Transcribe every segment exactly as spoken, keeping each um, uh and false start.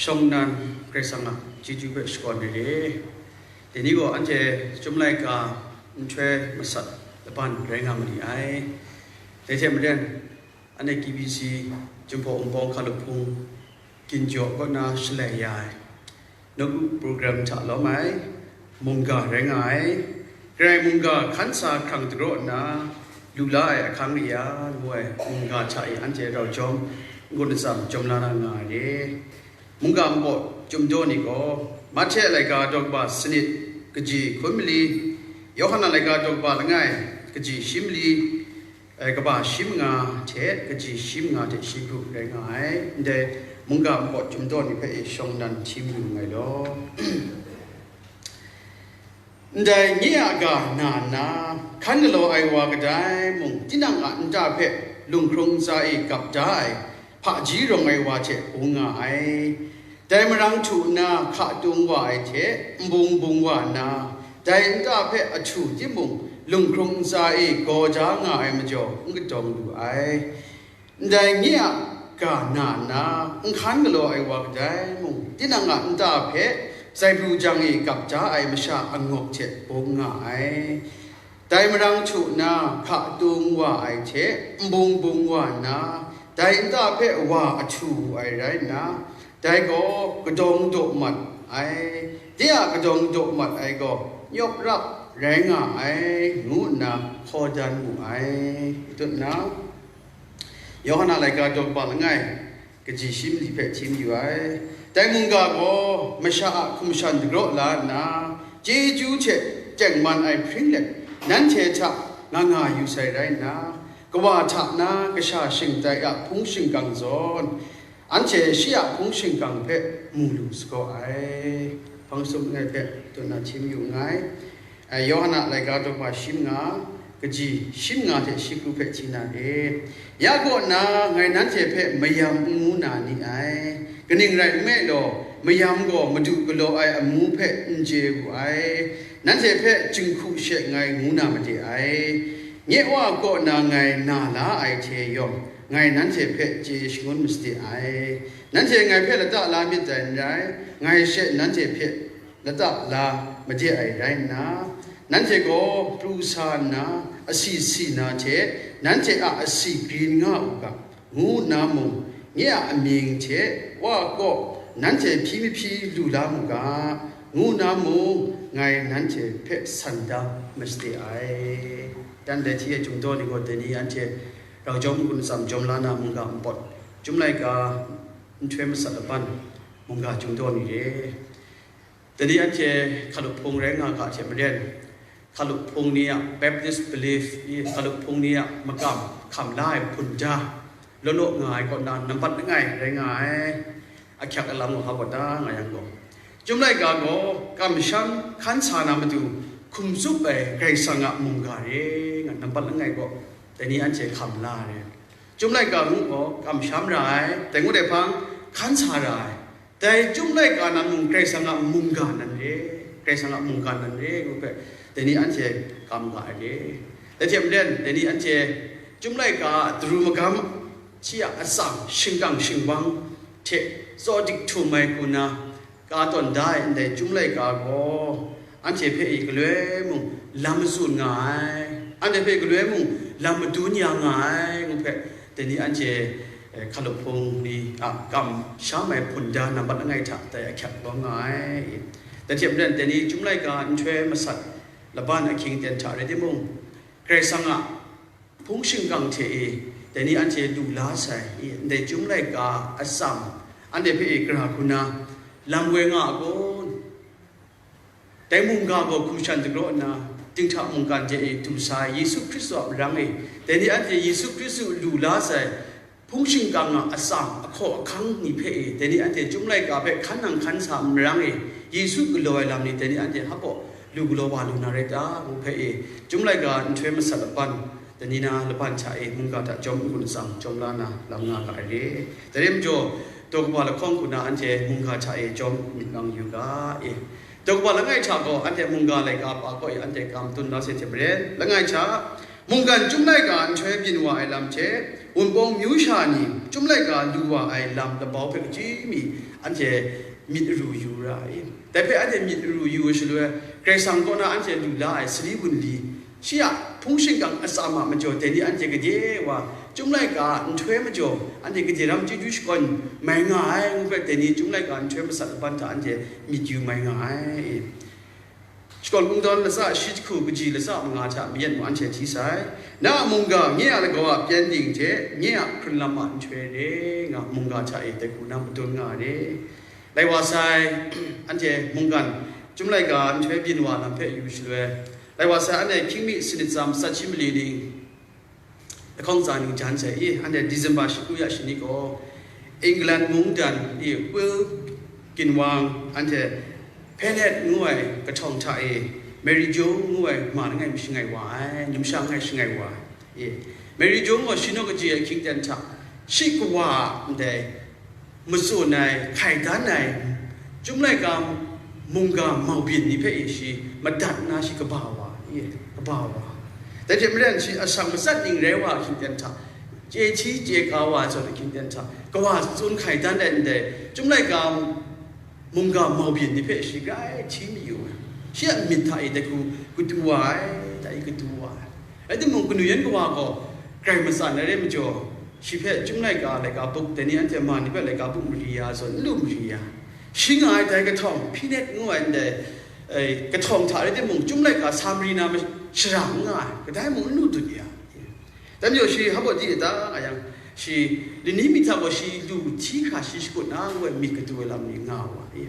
Shawng nnan Karai Kasang a chyeju hpe shakawn ai re. Dai ni gaw anhte Chyum laika nhtoi masat laban rai nga ma ni ai. Dai hte maren, anhte K B C Jinghpaw Wunpawng Hkalup Hpung Ginjaw kaw na shalai ya ai nawku program hta lawm ai mungga rai nga ai. Karai mungga hkan sa hkrang dagraw nna lu la ai ahkang re ya ngu ai mungga hta e anhte rau jawm n-gun atsam jawm la na nga ai re. Mungga npawt Chyum daw ni gaw, Mahte laika daw kaba sanit kaji hkun mali, Yawhan a laika daw kaba langai kaji shi mali, eh, kaba shi manga hte kaji shi manga hte shi kru rai nga ai. Ndai mungga npawt Chyum daw ni hpe e shawng nnan hti mayu nngai law. Ndai nye a ga na nna, hkan galaw ai wa kadai mung, tinang a nta hpe lunghkrung ntsa e gap da ai, hpaji rawng ai wa hte bung nga ai. Dai marang htu nna hka tung wa ai hte, nbung bung wa nna, dai nta hpe ahtu timung, lunghkrung ntsa e gaw da nga ai majaw, n kadawng lu ai. Ndai nye a ga na nna, n hkan galaw ai wa kadai mung, tinang a nta hpe zaibru jang e gap da ai masha angawk hte bung nga ai. Dai marang htu nna hka tung wa ai hte, nbung bung wa nna, dai nta hpe wa ahtu wu ai rai nna, dai gaw kadawng daw mat ai, de a kadawng daw mat ai gaw nyawp rap rai nga ai, ngu nna hkaw dan mu ai. Tut nna, Yawhan a laika daw kaba langai, kaji shi mali hpe hti mayu ai. Dai mungga gaw masha a hkum shan dagraw la nna, chyeju hte tengman ai hpring let nanhte hta nga nga yu sai rai nna, kawa hta na kasha shingtai a hpung shingkang zawn, anhte shi a hpung shingkang hpe mu lu sagaw ai. Hpang sum langai hpe tut na hti mayu nngai. Ai, Yawhan a laika daw kaba shi manga, kaji shi manga hte shi kru hpe hti na re. Ya kaw nna, ngai nanhte hpe mayam n ngu na ni ai. Kaning rai nme law, mayam gaw madu galaw ai amu hpe n chye wu ai. Nanhte hpe jinghku she ngai ngu na made ai. Nye Wa kaw na ngai na la ai hte yawng, ngai nanhte hpe chye shangun masade ai. Nanhte ngai hpe lata la myit dai n rai, ngai she nanhte hpe lata la made ai rai nna, nanhte gaw pru sa nna, asi si na hte, nanhte a asi grin nga u ga, ngu nna mung, nye a amying hte Wa kaw nanhte hpyi mahpyi lu la mu ga, ngu nna mung, ngai nanhte hpe san da masade ai. Dan dai hti e Chyum daw ni gaw, dai ni anhte rau jawm n-gun atsam jawm la na mungga npawt, Chyum laika nhtoi masat laban mungga Chyum daw ni re. Dai ni anhte Hkalup Hpung rai nga ga hte maren, Hkalup Hpung ni a Baptist belief i, Hkalup Hpung ni a makam hkam la ai hpun da, law law nga ai kaw na nambat langai rai nga ai, ahkyak alam gaw hpa gaw ta nga yang gaw, Chyum laika gaw kamsham hkan sa na matu hkum tsup ai Karai Kasang a mungga re nga nambat langai gaw, dai ni anhte hkam la ai re. Chyum laika ngu gaw kamsham ra ai, dai ngut ai hpang hkan sa ra ai. Dai Chyum laika nan mung Karai Kasang a mungga nan re, Karai Kasang a mungga nan re ngu hpe, dai ni anhte kam ga ai re. Dai hte maren, dai ni anhte Chyum laika a daru magam, shi a atsam, shingkang shingwang hte tsaw dik htum ai hku na, ka tawn da ai ndai Chyum laika gaw, anhte hpe i galoi mung lam matsun nga ai, anhte hpe i galoi mung lam madun ya nga ai ngu hpe, dai ni anhte, eh, Hkalup Hpung ni a kamsham ai hpun da nambat langai hta dai ahkyak lawm nga ai. Dai hte maren, dai ni Chyum laika nhtoi masat laban ahkying ten hta rai timung, Karai Kasang a hpung shingkang hte e, dai ni anhte lu la sai, i, ndai Chyum laika atsam, anhte hpe e gara hku na, lam woi nga a kun? Dai mungga gaw hkum shan dagraw nna, dinghta mungkan hte e du sa ai Yesu Hkristu a marang e, dai ni anhte Yesu Hkristu lu la sai, hpung shingkang a atsam, ahkaw ahkang ni hpe e, dai ni anhte Chyum laika hpe hkan nang hkan sa ai marang e, Yesu galaw ai lam ni dai ni anhte hpa gaw lu galaw wa lu na rai ta, ngu hpe e, Chyum laika nhtoi masat laban, dai ni na laban hta e mungga hta jawm n-gun atsam jawm la na lam nga ga ai re. Dai rai majaw, daw kaba lahkawng hku na anhte mungga hta e jawm myit mang yu ga e. Daw kaba langai hta gaw anhte mungga laika pa kaw e anhte kam tun la sai hte maren, langai hta Mungkan Chyum Laika nhtoi byin wa ai lam hte, Wunpawng myu sha ni Chyum Laika lu wa ai lam labau hpe kachyi mi, anhte myit aru yu ra ai. Dai hpe anhte myit aru yu ai shaloi, Karai Kasang kaw na anhte lu la ai sali wunli, shi a hpung shingkang atsam a majaw dai ni anhte gade wa, Chyum Laika nhtoi majaw, anhte gade ram chyeju shakawn mai nga ai, ngu hpe dai ni Chyum Laika nhtoi masat laban hta anhte myit yu mai nga ai. Shakawn Kungdawn latsa shi jahku kaji latsa manga hta mayen mung anhte hti sai. Na a mungga, nye a lagaw a pyengdin hte nye a hkrun lam a nhtoi re nga mungga hta e dai hku na madun nga re. Lai wa sai, anhte mungkan Chyum Laika nhtoi byin wa lam hpe yu shaloi, lai wa sai, anhte hkying mi sanit tsa matsat shi mali ning, lahkawng tsa ning jan sai i, anhte December shi kru ya shi ni gaw, England mungdan i Will Ginwang, anhte Pennet ngu ai kahtawng hta e, Mary Jones ngu ai ma langai mi shangai wa ai, numsha langai shangai wa ai. Mary Jones gaw shi naw kaji ai hkying ten hta, shi kawa a ndai matsun ai, hkai dan ai, Chyum Laika mungga mau byin ni hpe e shi madat nna shi kaba wa, e, kaba wa. Dai hte maren shi asak matsat ning rai wa ahkying ten hta, chye hti chye ka wa ai zawn ahkying ten hta, kawa tsun hkai dan ai ndai Chyum Laika mungga mau byin ni hpe shi grai hti mayu ai. Shi a myit hta e dai hku kadu wa ai, dai kadu wa ai. Rai timung, kanu yan kawa gaw grai matsan ai rai majaw, shi hpe Chyum Laika, laika buk, dai ni anhte ma ni hpe laika buk mari ya zawn, n lu mari ya. Shi nga ai dai kahtawng, Pennet ngu ai ndai, eh, kahtawng hta rai timung, Chyum Laika sa mari na ma-, shara n nga ai, kadai mung n lu dut ya. Dai majaw shi hpa di da nga yang, shi lani mi hta gaw shi lu hti hkra shi shakut na ngu ai myit kadu ai lam ni nga wa ai.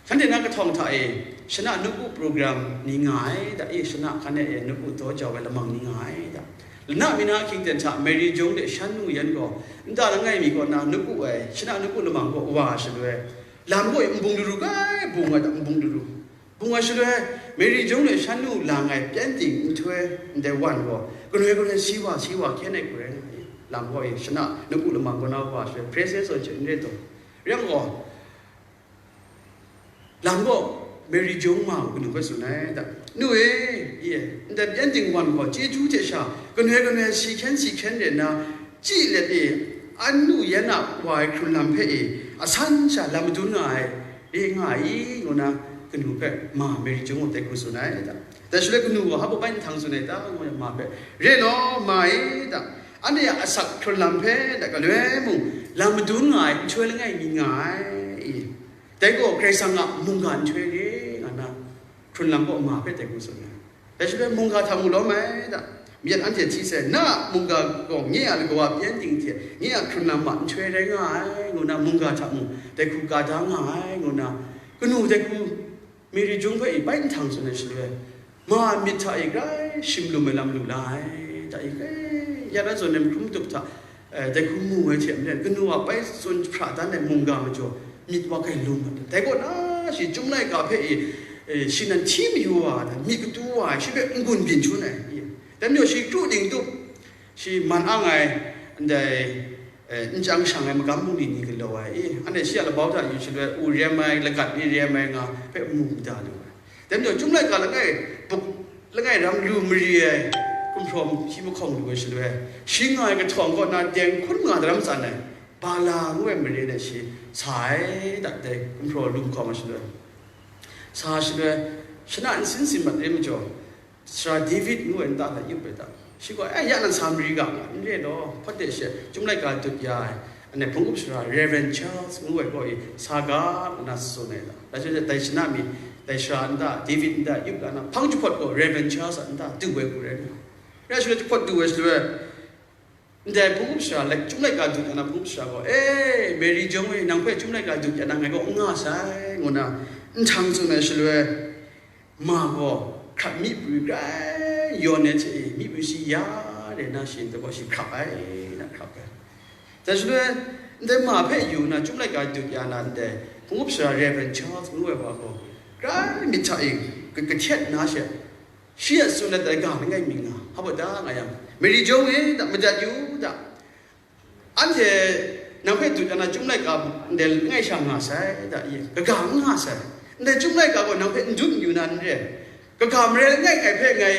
Shanhte na kahtawng hta e, shana nawku program ni nga ai da, e, shana hkan e nawku daw jau ai lamang ni nga ai da. Lana mi na ahkying ten hta Mary Jones hte shan nu yan gaw, nta langai mi kaw na nawku ai, shana nawku lamang kaw wa shaloi, lam gaw nbung daru grai bung ai da, nbung daru. Bung ai shaloi, Mary Jones hte shan nu lang ai pyengdin nhtoi ndai wan gaw, galoi galoi si wa, si wa, hkyen ai hku rai nga ai. Lam gaw e, shana nawku lamang kaw na wa shaloi, presence of Jane Red taw. Rai yang gaw, lam gaw Mary Jones ma gaw kanu hpe tsun ai da. Nu e, ye, ndai pyengdin wan gaw chyeju hte sha, galoi galoi si hkyen si hkyen rai nna, chyi let e, an nu yan a wa ai hkrun lam hpe e, asan sha lam madun nga ai, re nga ai, ngu na kanu hpe ma Mary Jones gaw dai hku tsun ai da. Dai shaloi kanu gaw hpa bai nhtang tsun ai ta, ngu na ma hpe, re law, ma e da. Anhte a asak hkrun lam hpe da galoi mung, lam madun nga ai nhtoi langai mi nga ai. Dai gaw Karai Kasang a mungga nhtoi re nga na, hkrun lam gaw ma hpe dai hku tsun ai. Dai shaloi mungga hta mu lawm ai da, myit anhte hti sai, na a mungga gaw nye a lagaw a pyengdin hte nye a hkrun lam a nhtoi rai nga ai, ngu na mungga hta mung dai hku ka da nga ai, ngu na kanu dai hku Mary Jones hpe e bai nhtang tsun ai shaloi, ma myit hta e grai shim lum ai lam lu la ai, da e grai ya na zawn nem hkrum tup hta, eh, dai hku mu ai hte maren, kanu a bai tsun hpra dan ai mungga majaw myit wa grai lum ai. Dai kaw na shi Chyum Laika hpe e, eh, shi nan hti mayu wa ai, myit kadu wa ai, shi hpe n-gun byin shangun ai. Dai majaw shi kru ding tup, shi man ang ai, ndai, eh, n chyang shang ai magam bungli ni galaw ai. Anhte shi a labau hta yu shaloi, u rem ai, lagat ni rem ai nga hpe mu mada lu ai. Dai majaw, Chyum Laika langai buk, langai ram lu mari ai gumhpraw shi mahkawng lu ai shaloi, shi nga ai kahtawng kaw na deng hkun nga daram tsan ai, Bala ngu ai mare de shi sa ai, dat dai gumhpraw lu mahkawng ai shaloi, sa shaloi, shana nsin sin mat re majaw, Sara David ngu ai nta hta yup ai da. Shi gaw, "Eh, ya nan sa mari ga nga, n re law, hpawt de she, Chyum Laika dut ya ai, anhte hpung up sara Reverend Charles ngu ai gaw i sa ga," ngu na tsun ai da. Dai shaloi dai shana mi, dai sara nta, David nta yup ga na, hpang jahpawt gaw Reverend Charles a nta du ai hku rai nna, rai shaloi jahpawt du ai shaloi, ndai hpung up sara lai, Chyum Laika dut ya na hpung up sara gaw, "E, Mary Jones e, nang hpe Chyum Laika dut ya na ngai gaw n nga sai," ngu na nhtang tsun ai shaloi, ma gaw hkrat myi prwi grai yawn ai hte e, myi prwi shi ya re na shi nta gaw shi hkrap ai, na hkrap ai. Dai shaloi, ndai ma hpe yu nna Chyum Laika dut ya na ndai hpung up sara Reverend Charles ngu ai wa gaw, grai myit hta e ka-, kahtet nna she, shi a tsun ai ga langai mi nga, hpa da nga yang, Mary Jones e, da, madat yu da. Anhte nang hpe dut ya na Chyum Laika ndai langai sha nga sai da, i, kaga n nga sai. Ndai Chyum Laika gaw nang hpe n dut n yu na n re. Kaga mare langai ngai hpe ngai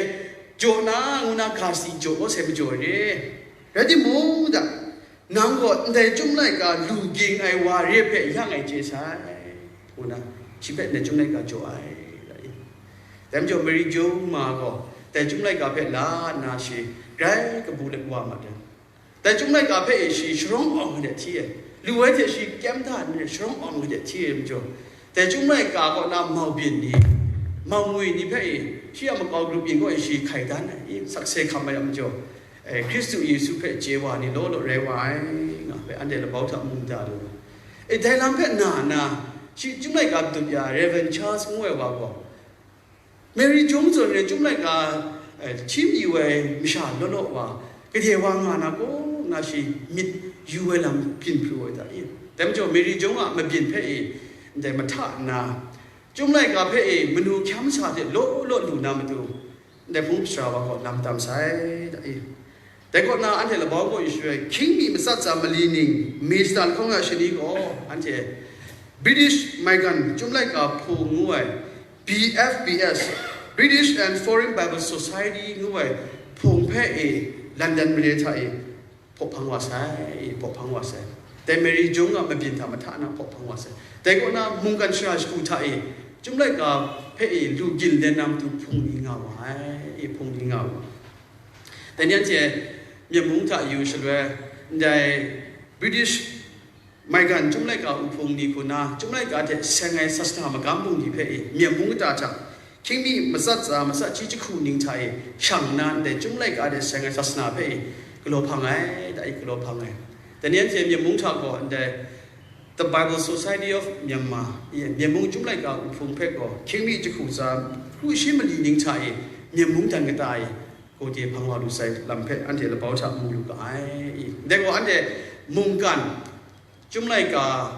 jaw na, ngu na ga si jaw sai majaw re. Rai timung da, nang gaw ndai Chyum laika lu ging ai wa re hpe yang ai chye sai, ngu na, shi hpe ndai Chyum laika jaw ai, da i. Dai majaw, Mary Jones ma gaw dai Chyum laika hpe la nna shi grai kabu let wa ma ai. Dai Chyum laika hpe e shi sharawng awng ai hte hti e, lu ai hte shi kyem da nna sharawng awng ai hte hti e majaw, dai Chyum laika kaw na mau byin ni, mau ngwi ni hpe e shi a makau grup yin kaw e shi hkai dan ai, sakse hkam ai a majaw, e, Hkristu Yesu hpe chye wa ni law law rai wa ai, nga hpe anhte labau hta mu da lu ai. E, dai lam hpe na nna, shi Chyum laika dut ya Reverend Charles ngu ai wa gaw, Mary Jones zawn re Chyum laika, eh, htim yu ai masha law law wa, gade wa nga na kaw na shi myit yu ai lam byin pru ai da i? Dai majaw, Mary Jones a mabyin hpe e ndai mahta nna, Chyum laika hpe e manu hkyam sa hte law law lu na matu, ndai hpung sara wa gaw lam tam sai da i? Dai kaw na, anhte labau gaw yu shaloi, hkying mi matsat tsa mali ning, May shata lahkawng na shani gaw, anhte British maigan Chyum laika hpung ngu ai, B F B S, British and Foreign Bible Society ngu ai hpung hpe e London mare hta e hpaw hpang wa sai, hpaw hpang wa sai. Dai Mary Jones a mabyin hta mahta na hpaw hpang wa sai. Dai kaw na, mungkan shara shagu hta e Chyum laika hpe e lu gin dan na matu hpung ni nga wa ai, e hpung ni nga wa ai. Dai ni anhte Myen mung hta yu shaloi, ndai British maigan Chyum laika wuhpung ni hku na, Chyum laika hte seng ai sasana magam bungli hpe e Myen mung kata hta, hkying mi matsat tsa matsat shi jahku ning hta e shang nna, ndai Chyum laika hte seng ai sasana hpe e galaw hpang ai, da i galaw hpang ai. Dai ni anhte Myen mung hta gaw ndai The Bible Society of Myanmar, Myen mung Chyum laika wuhpung hpe gaw hkying mi jahku tsa kru shi mali ning hta e Myen mung dan kata e, gade hpang wa lu sai lam hpe anhte labau hta mu lu ga ai. Ndai gaw anhte mungkan Chyum laika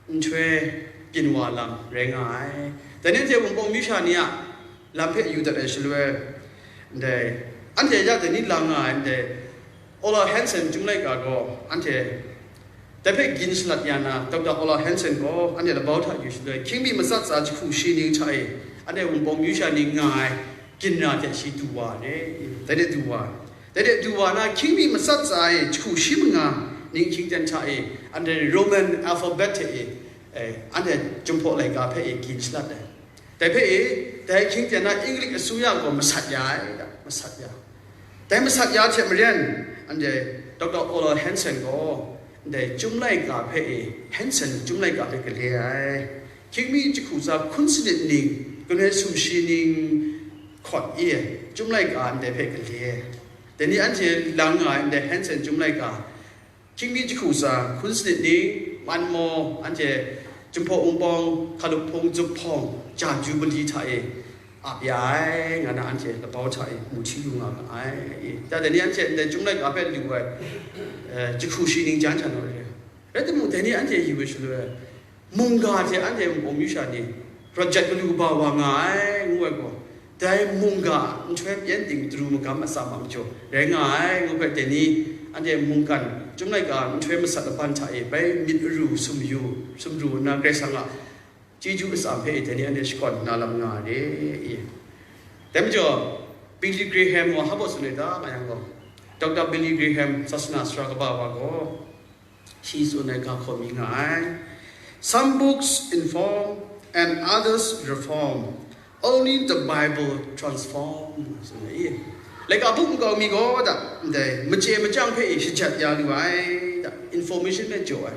nhtoi byin wa lam rai nga ai. Dai ni anhte Wunpawng myu sha ni a lam hpe yu dat ai shaloi, ndai anhte ya dai ni lang nga ai, ndai Ola Hanson Chyum laika gaw anhte dai hpe gin shalat ya na, Doctor Ola Hanson gaw anhte labau hta yu shaloi, hkying mi matsat tsa jahku shi ning hta e anhte Wunpawng myu sha ni nga ai ginra hte shi du wa ai, dai de du wa ai. Dai de du wa na, hkying mi matsat tsa e jahku shi manga ning hkying ten hta e anhte Roman alphabet hte e, e, anhte Jinghpaw laika hpe e gin shalat ai. Dai hpe e, dai hkying ten na English asuya gaw masat ya ai, masat ya. Dai masat ya hte maren, anhte Doctor Ola Hanson gaw ndai Chyum laika hpe e, Hanson Chyum laika hpe gale ai. Hkying mi jahku tsa hkun sanit ning, galoi sumshi ning hkawt e, Chyum laika ndai hpe gale ai. Dai ni anhte lang nga ai ndai Hanson Chyum laika, hkying mi jahku tsa hkun sanit ning, man maw, anhte Jinghpaw Wunpawng, Hkalup hpung zuphpawng, ja Jubilee hta e ap ya ai, nga na anhte labau hta e mu hti lu nga ga ai. Ya dai ni anhte ndai Chyum laika hpe lu ai, eh, jahku shi ning jan hta naw re. Rai timung, dai ni anhte yu ai shaloi, mungga hte anhte Wunpawng myu sha ni rawt jat galu kaba wa nga ai, ngu ai gaw, dai mungga a nhtoi pyan ting daru magam atsam a majaw rai nga ai, ngu hpe dai ni anhte mungkan Chyum laika nhtoi masat laban hta e bai myit aru sumyu, sumru nna Karai Kasang a chyeju atsam hpe e dai ni anhte shakawn nna lam nga re i. Dai majaw, Billy Graham wa hpa baw tsun ai ta, nga yang gaw, Doctor Billy Graham, sasana sara kaba wa gaw, shi tsun ai ga hkaw mi nga ai. Some books inform and others reform. Only the Bible transform. Tsun ai. Laika buk nkau mi gaw da, ndai, machye machyang hpe e shajat ya lu ai, da, information hpe jaw ai.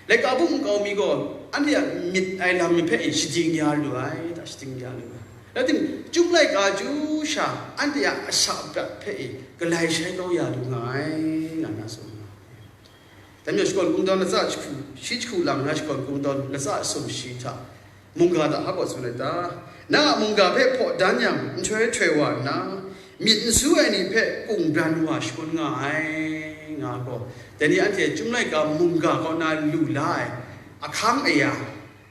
Laika buk nkau mi gaw, anhte a myit ai lam hpe e shading ya lu ai, da, shading ya lu ai. Rai tim, Chyum laika chyu sha, anhte a asak hpe e galai shai kau ya lu nga ai, nga na tsun. Dai majaw shakawn kungdawn latsa jahku, shi jahku lang na shakawn kungdawn latsa sumshi hta, mungga hta hpa baw tsun ai ta? Na a mungga hpe hpaw dan yang, nhtoi htoi wa nna, myit n su ai ni hpe kungran wa shangun nga ai, nga gaw, dai ni anhte Chyum laika mungga kaw na lu la ai ahkang aya,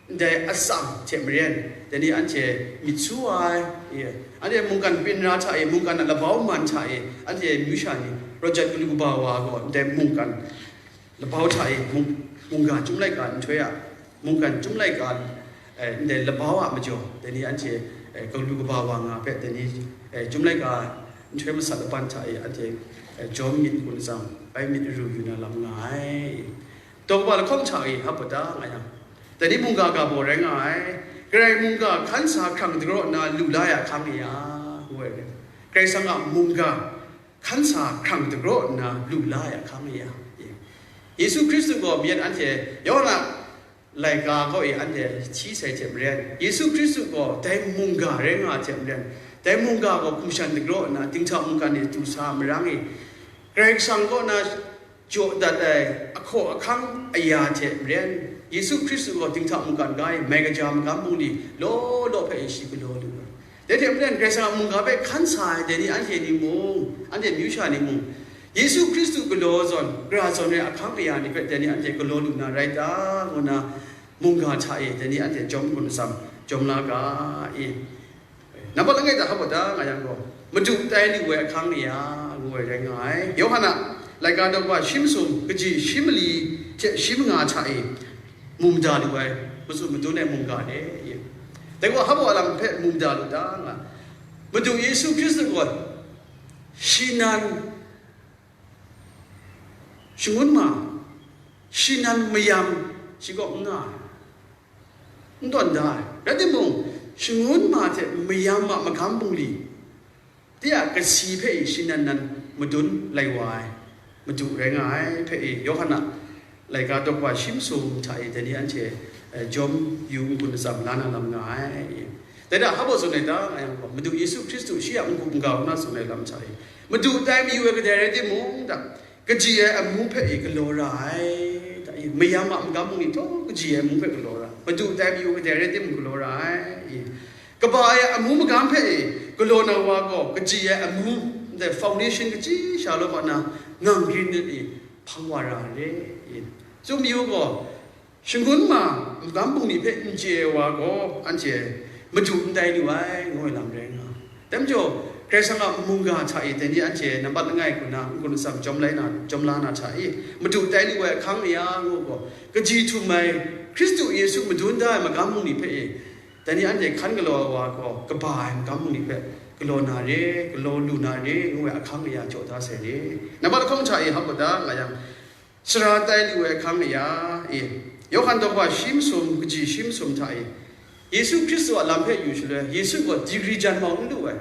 ndai atsam hte maren, dai ni anhte myit su ai, ye, anhte mungkan byin ra hta e, mungkan a labau man hta e, anhte myu sha ni rawt jat galu kaba wa gaw, ndai mungkan labau hta e, mung-, mungga Chyum laika nhtoi a, mungkan Chyum laika, eh, ndai labau a majaw, dai ni anhte, eh, galu kaba wa nga hpe, dai ni, eh, Chyum laika nhtoi masat laban hta e anhte, eh, jawm myit n-gun atsam, bai myit aru yu na lam nga ai. Daw kaba lahkawng hta e hap bada nga yang, dai ni mungga ga baw rai nga ai, Karai mungga hkan sa hkrang dagraw nna lu la ai ahkang e ya, ngu ai. Karai Kasang a mungga hkan sa hkrang dagraw nna lu la ai ahkang e ya. Yesu Hkristu gaw mayat anhte, Yawhan a laika kaw e anhte hti sai hte maren, Yesu Hkristu gaw dai mungga rai nga ai hte maren, dai mungga gaw hkum shan dagraw nna dinghta mungkan e du sa marang e, Karai Kasang kaw na jaw dat ai ahkaw ahkang aya hte maren, Yesu Hkristu gaw dinghta mungkan ga e mai kaja magam bungli law law hpe shi galaw lu ai. Dai hte maren, Karai Kasang a mungga hpe hkan sa ai dai ni anhte ni mung, anhte myu sha ni mung, Yesu Hkristu galaw zawn, gara zawn ai ahkang aya ni hpe dai ni anhte galaw lu na rai ta, ngu na mungga hta e dai ni anhte jawm hkun atsam, jawm la ga i. Nambat langai hta hap bada nga yang gaw, Madu tai lu ai ahkang aya, ngu ai rai nga ai. Yawhan a laika daw kaba shi masum, kaji shi mali hte shi manga hta e, mu mada lu ai, matsun madun ai mungga de i. Dai gaw hap ai lam hpe mu mada lu ta nga, Madu Yesu Hkristu gaw shi nan shangun ma, shi nan mayam shi kaw n nga ai, n tawn da ai. Rai timung, shangun ma hte mayam a magam bungli, de a kasi hpe e shi nan nan madun lai wa ai, Madu rai nga ai hpe e, Yawhan a laika daw kaba shi masum hta e dai ni anhte, eh, jawm yu n-gun atsam la na lam nga ai. Dai hta hpa baw tsun ai ta nga yang gaw, Madu Yesu Hkristu shi a n-gup n-ga hku na tsun ai lam hta e, Madu tai mayu ai kadai rai timung, da, kaji ai amu hpe e galaw ra ai, da, mayam a magam bungli htaw kaji ai amu hpe galaw ra ai. Madu tai mayu ai kadai rai timung galaw ra ai. Kaba ai amu magam hpe e galaw na wa gaw, kaji ai amu, ndai foundation kaji sha law kaw na, ngang grin e hpang wa ra ai re. Tsun mayu gaw, shangun ma magam bungli hpe n chye ai wa gaw, anhte Madu n tai lu ai, ngu ai lam rai nga ai. Dai majaw, Karai Kasang a mungga hta e dai ni anhte nambat langai hku na n-gun atsam jawm lai na, jawm la na hta e, Madu tai lu ai ahkang aya ngu gaw, kaji htum ai Hkristu Yesu madun da ai magam bungli hpe e, dai ni anhte hkan galaw ai wa gaw, kaba ai magam bungli hpe galaw na re, galaw lu na re, ngu ai ahkang aya jaw da sai re. Nambat lahkawng hta e hap bada nga yang, sara tai lu ai ahkang aya e, Yawhan daw kaba shi masum, kaji shi masum hta e, Yesu Hkristu a lam hpe yu shaloi, Yesu gaw digri jan mau n lu ai,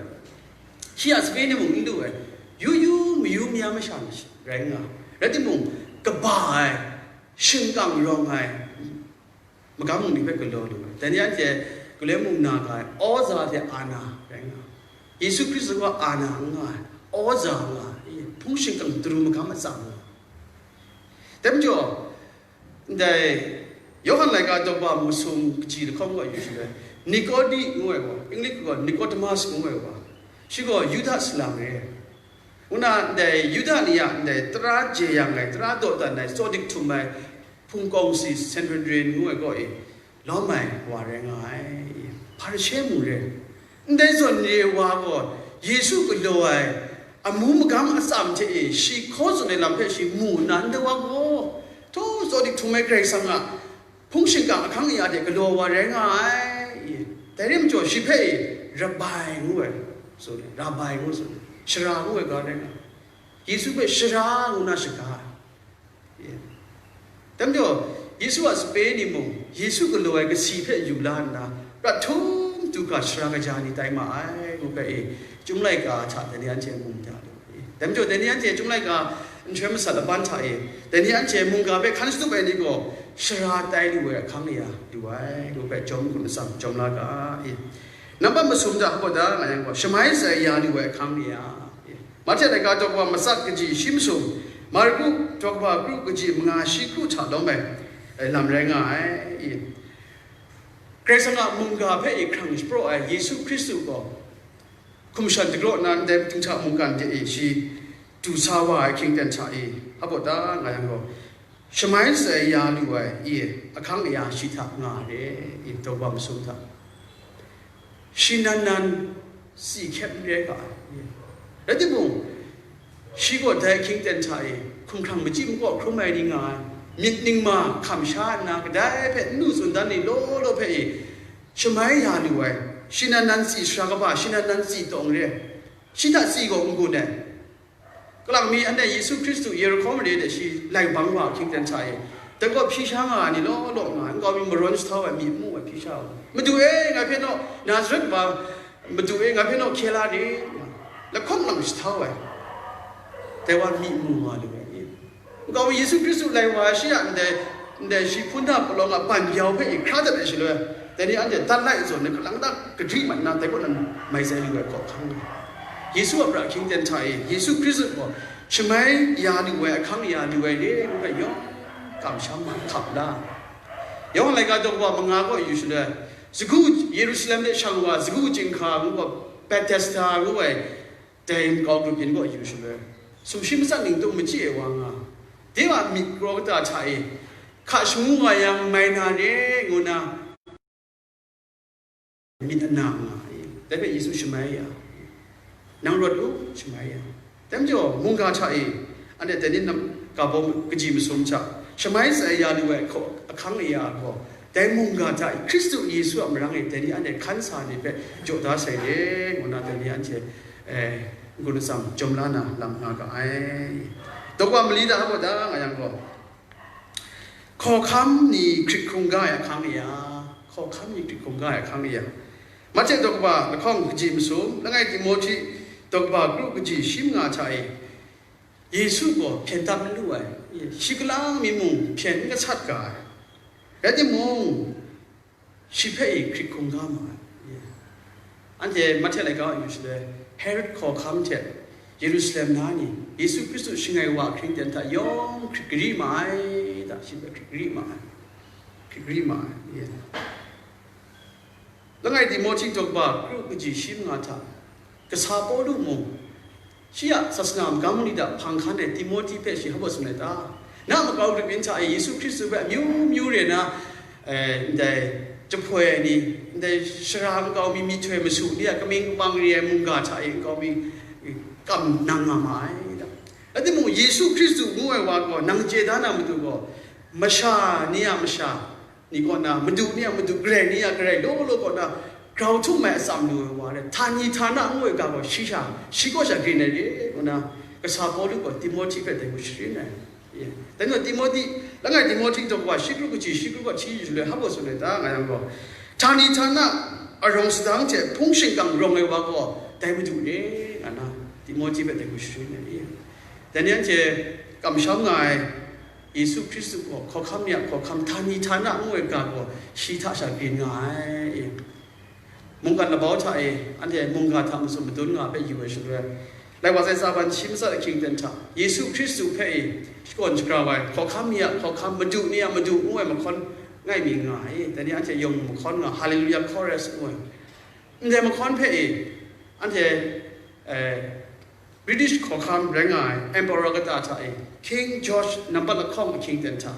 shi a sape ni mung n lu ai, yu yu mayu maya masha rai nga ai. Rai timung, kaba ai, shingkang rawng ai, magam bungli hpe galaw lu ai. Dai ni anhte galoi mung na ga ai, awza hte ana rai nga ai. Yesu Hkristu gaw ana n nga ai, awza nga ai, hpung shingkang daru magam atsam nga ai. Dai majaw, ndai Yawhan laika daw kaba masum kaji lahkawng gaw yu shaloi, Nikodi ngu ai gaw, English gaw Nicodemus ngu ai gaw, shi gaw Yuda salang re ai. Ngu na, ndai Yuda ni a ndai tara jeyang ai, tara dawdan ai, tsawdik htum ai, hpung kawng si Sanhedrin ngu ai kaw e lawm ai wa rai nga ai, Hparishe mung re ai. Ndai zawn re ai wa gaw, Yesu galaw ai amu magam atsam hte e shi hkaw tsun ai lam hpe shi mu nna, ndai wa gaw, htaw tsawdik htum ai Karai Kasang a hpung shingkang ahkang aya hte galaw wa rai nga ai. Dai rai majaw, shi hpe e Rabbai ngu ai, tsun ai, Rabbai ngu tsun ai, Sara ngu ai ga rai nga ai. Yesu hpe Sara ngu na shaga ai. Dai majaw, Yesu a sape ni mung, Yesu galaw ai kasi hpe yu la nna, prat htum du hkra sara kaja ni tai ma ai, ngu hpe e, Chyum laika hta dai ni anhte mu mada lu ai. Dai majaw, dai ni anhte Chyum laika nhtoi masat laban hta e, dai ni anhte mungga hpe hkan shatup ai ni gaw, sara tai lu ai ahkang aya lu ai, ngu hpe jawm hkun atsam jawm la ga ai. Nambat masum hta hpaw da nga yang gaw, shamai shatsai ya lu ai ahkang aya. Mahte laika daw kaba matsat kaji shi masum, Marku daw kaba kru kaji manga shi kru hta lawm ai, eh, lam rai nga ai. Karai Kasang a mungga hpe e hkrang shapraw ai Yesu Hkristu gaw, hkum shan dagraw nna ndai dinghta mungkan de e shi du sa wa ai hkying ten hta e, hpaw da nga yang gaw, shamai shatsai ya lu ai, i, ahkang aya shi hta nga ai re, i, daw kaba masum hta. Shi nan nan si hkyep n re ga ai. Rai timung, shi gaw dai hkying ten hta e hkumhkrang machyi makaw hkrum ai ni nga ai, myit ningma hkam sha nna kadai hpe n lu tsun dan ni law law hpe e shamai ya lu ai, shi nan nan si sara kaba, shi nan nan si tawng re ai. Shi hta si gaw n-gun ai. Kalang mi anhte Yesu Hkristu Yerihko mare de shi lai bang wa ahkying ten hta e, dai gaw hpyi sha nga ai ni law law nga ai, nkau mi marawn jahtau ai, myi mu ai hpyi sha ai. "Madu e, ngai hpe naw Nazaret wa, Madu e, ngai hpe naw hkye la re," nga, lahkawng lang jahtau ai. Dai wa myi mu nga lu ai. Nkau mi Yesu Hkristu lai wa ai shi a ndai, ndai shi hpun da palawng a ban yau hpe i hkra dat ai shaloi, dai ni anhte dat lai zawn ni kalang da kadri mat nna, dai kaw nan mai tsai lu ai hkawhkam nga. Yesu a pra ahkying ten hta e, Yesu Hkristu gaw shamai ya lu ai, ahkang ya lu ai re, ngu hpe yawng kamsham ma hkap la. Yawhan laika daw wa manga kaw yu shaloi, sagu Yerusalem de shang wa, sagu chyinghka ngu gaw, Betesda ngu ai, dai makau grup yin kaw yu shaloi, sumshi matsat ning tung machyi ai wa nga, de wa myit karaw kata hta e, hka shangu nga yang, mai na re, ngu na myit ana nga ai. Dai hpe Yesu shamai ya, "Nang rawt u," shamai ya. Dai majaw, mungga hta e, anhte dai ni nam ga baw kaji masum hta shamai tsai ya lu ai hkaw, ahkang aya gaw, dai mungga hta e Hkristu Yesu a marang e dai ni anhte hkan sa ni hpe jaw da sai re, ngu na dai ni anhte, eh, n-gun atsam jawm la na lam nga ga ai. Daw wa mali da hpa da nga yang gaw, hkawhkam ni hkrit hkungga ai ahkang aya, hkawhkam ni hkrit hkungga ai ahkang aya. Mahte daw wa lahkawng kaji masum, langai Timohti daw wa kru kaji shi manga hta e, Yesu gaw hpyen tam n lu ai, shi kalang mi mung hpyen n gasat ga ai. Rai timung, shi hpe i hkrit hkungga ma ai. Anhte Mahte laika yu shaloi, Herod hkawhkam hte Yerusalem na ni, Yesu Hkristu shangai wa ahkring ten hta yawng hkrit gari ma ai, da, shi hpe hkrit gari ma ai. Hkrit gari ma ai. Langai Timohti daw wa kru kaji shi manga hta, kasa Pawlu mung, shi a sasana magam ni hta hpang hkan ai Timohti hpe shi hpa tsun ai ta? Na makau grup yin hta e Yesu Hkristu hpe amyu myu re na, eh, ndai jahpoi ai ni, ndai sara nkau mi myihtoi masu ni a kaming kapang re ai mungga hta e nkau mi, eh, kam nang nga ma ai ta? Rai timung, Yesu Hkristu ngu ai wa gaw nang chye da na matu gaw, masha ni a masha ni kaw na, madu ni a madu, Karai ni a Karai law law kaw na grau htum ai atsam lu ai wa rai, htani htana ngu ai ga gaw shi sha, shi kaw sha grin ai re, ngu na, kasa Pawlu gaw Timohti hpe dai hku sharin ai. Ye. Dai gaw Timohti, langai Timohti daw wa shi kru kaji shi kru ga hti yu shaloi hpa gaw tsun ai ta nga yang gaw, htani htana arawng sadang hte hpung shingkang rawng ai wa gaw dai madu re, nga na, Timohti hpe dai hku sharin ai. Ye. Dai ni anhte kamsham nga ai, Yesu Hkristu gaw hkawhkam ni a hkawhkam, htani htana ngu ai ga gaw shi hta sha grin nga ai. Mungkan labau hta e anhte mungga hta masum madun nga hpe yu ai shaloi, lai wa sai tsa ban shi matsat ahkying ten hta Yesu Hkristu hpe e shakawn shagrau ai, hkawhkam ni a hkawhkam, madu ni a madu ngu ai mahkawn ngai mi nga ai. Dai ni anhte yawng mahkawn nga, Hallelujah Chorus ngu ai. Ndai mahkawn hpe e anhte, eh, British hkawhkam rai nga ai Emperor kata hta e, King George nambat lahkawng ahkying ten hta,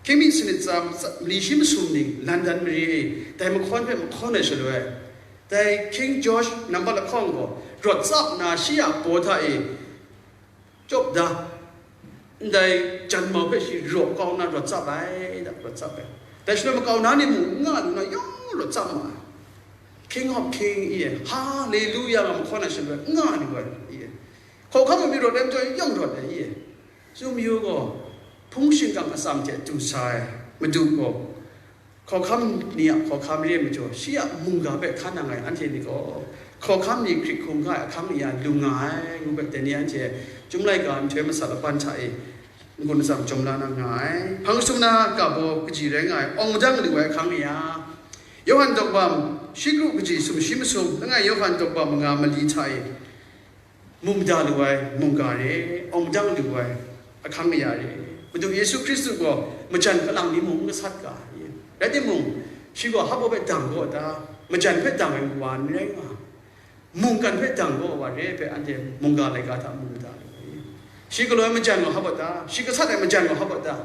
King mi sanit tsa, tsa, mali shi masum ning London mare e dai mahkawn hpe mahkawn ai shaloi, dai King George nambat lahkawng gaw rawt tsap nna shi a baw hta e, Cawp da, ndai janmau hpe shi raw kau nna rawt tsap ai, da, rawt tsap ai. Dai shaloi makau na ni mung n nga lu na, yawng rawt tsap ma ai. King of King, i e, Haleluya nga mahkawn ai shaloi n nga lu ai, i e. Hkawhkam ai mi rawt ai majaw yawng rawt ai, i e. Tsun mayu gaw, hpung shingkang atsam hte du sa ai Madu gaw, hkawhkam ni a hkawhkam re ai majaw, shi a mungga hpe hkan nang ai anhte ni gaw, hkawhkam ni hkrit hkungga ai ahkang aya lu nga ai, ngu hpe dai ni anhte Chyum laika nhtoi masat laban hta e n-gun atsam jawm la na nga ai. Hpang jahtum na ga baw kaji rai nga ai, awng madang lu ai ahkang aya, Yawhan daw wa shi kru kaji sumshi masum, langai Yawhan daw wa manga mali hta e, mu mada lu ai mungga re, awng dang lu ai ahkang aya re, Madu Yesu Hkristu gaw majan kalang ni mung n gasat ga, rai timung, shi gaw hpa baw hpe dang gaw ta, majan hpe dang ai wa n rai nga, mungkan hpe dang gaw wa re hpe anhte mungga laika hta mu mada lu ai. Shi galaw ai majan gaw hpa baw ta, shi gasat ai majan gaw hpa baw ta,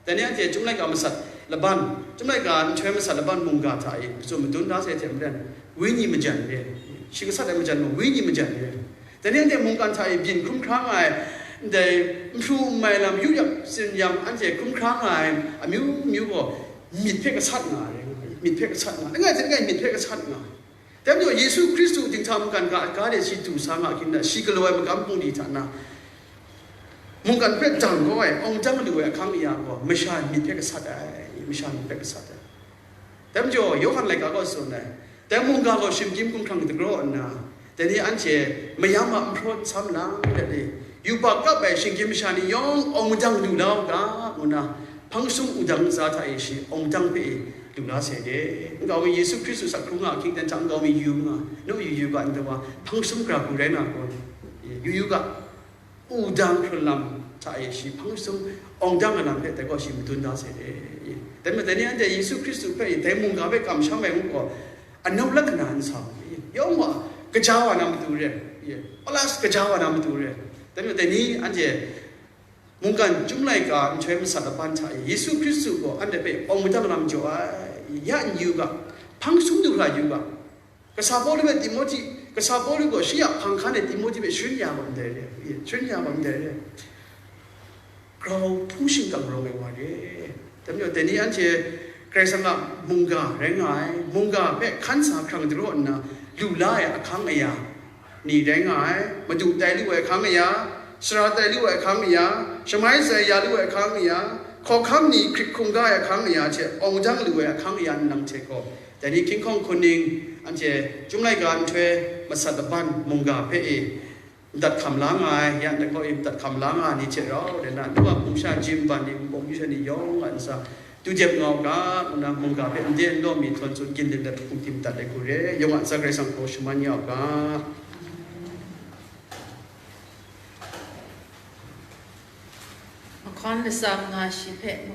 Dai ni anhte Chyum laika masat laban, Chyum laika nhtoi masat laban mungga hta e matsun madun da sai hte maren, Wenyi majan re, shi gasat ai majan mung, Wenyi majan re. Dai ni anhte mungkan hta e byin hkrum hkra nga ai, ndai nhpru nmai lam, yu yak tsin yam anhte hkrum hkra nga ai amyu myu gaw, myit hpe gasat nga ai, myit hpe gasat nga ai, langai hte langai myit hpe gasat nga ai. Dai majaw Yesu Hkristu dinghta mungkan ga, ga de shi du sa nga hkying da, shi galaw ai magam hpung di hta na, mungkan hpe dang kau ai, awng dang lu ai ahkang aya gaw, masha myit hpe gasat ai, masha myit hpe gasat ai. Dai majaw, Yawhan laika gaw tsun ai, dai mungga gaw shinggyim hkumhkrang dagraw nna, dai ni anhte mayam a nhpraw sam lang let e, yubak kap ai shinggyim masha ni yawng awng madang lu la u ga, ngu nna, hpang sum wudang ntsa hta e shi awng madang hpe e lu la sai de. Nkau mi Yesu Hkristu sak hkrung nga ahkying ten hta nkau mi yu nga, nu yu yu ga, ntawa hpang sum gara hku rai na gaw, yu yu ga. Wudang hkrun lam hta e shi hpang sum awng dang ai lam hpe dai gaw shi madun da sai de. Dai majaw dai ni anhte Yesu Hkristu hpe dai mungga hpe kamsham ai ngu gaw, anup lakkhana n sa u. Yawng wa, kaja wa na matu re, plus kaja wa na matu re. Dai majaw dai ni anhte mungkan Chyum laika nhtoi masat laban hta e Yesu Hkristu gaw anhte hpe awng madang lam jaw ai, ya n yu ga, hpang sum du hkra yu ga. Kasa Pawlu hpe Timohti, Kasa Pawlu gaw shi a hpang hkan e Timohti hpe sharin ya bam dai re, sharin ya bam dai re. Grau hpung shingkang rawng ai wa re. Dai majaw, dai ni anhte Karai Kasang a mungga rai nga ai, mungga hpe hkan sa hkrang dagraw nna lu la ai ahkang aya ni rai nga ai, madu tai lu ai ahkang aya, sara tai lu ai ahkang aya, shamai tsai ya lu ai ahkang aya, hkawhkam ni hkrit hkungga ai ahkang aya hte awng dang lu ai ahkang aya nlang hte gaw, dai ni hkying hkawng hkun ning, anhte Chyum laika nhtoi masat laban mungga hpe e, ndat hkam la nga ai, ya ndai kaw e ndat hkam la nga ai ni hte rau, de na, nu a hpung sha jim ban ni, npawng sha ni yawng a ntsa, tu dep nga u ga, ngu na mungga hpe nde n law mi htawn tsun gin let let hpung tim dat ai hku re, yawng a ntsa Karai Kasang hkaw shaman ya u ga. Mahkawn lasam nga shi hpe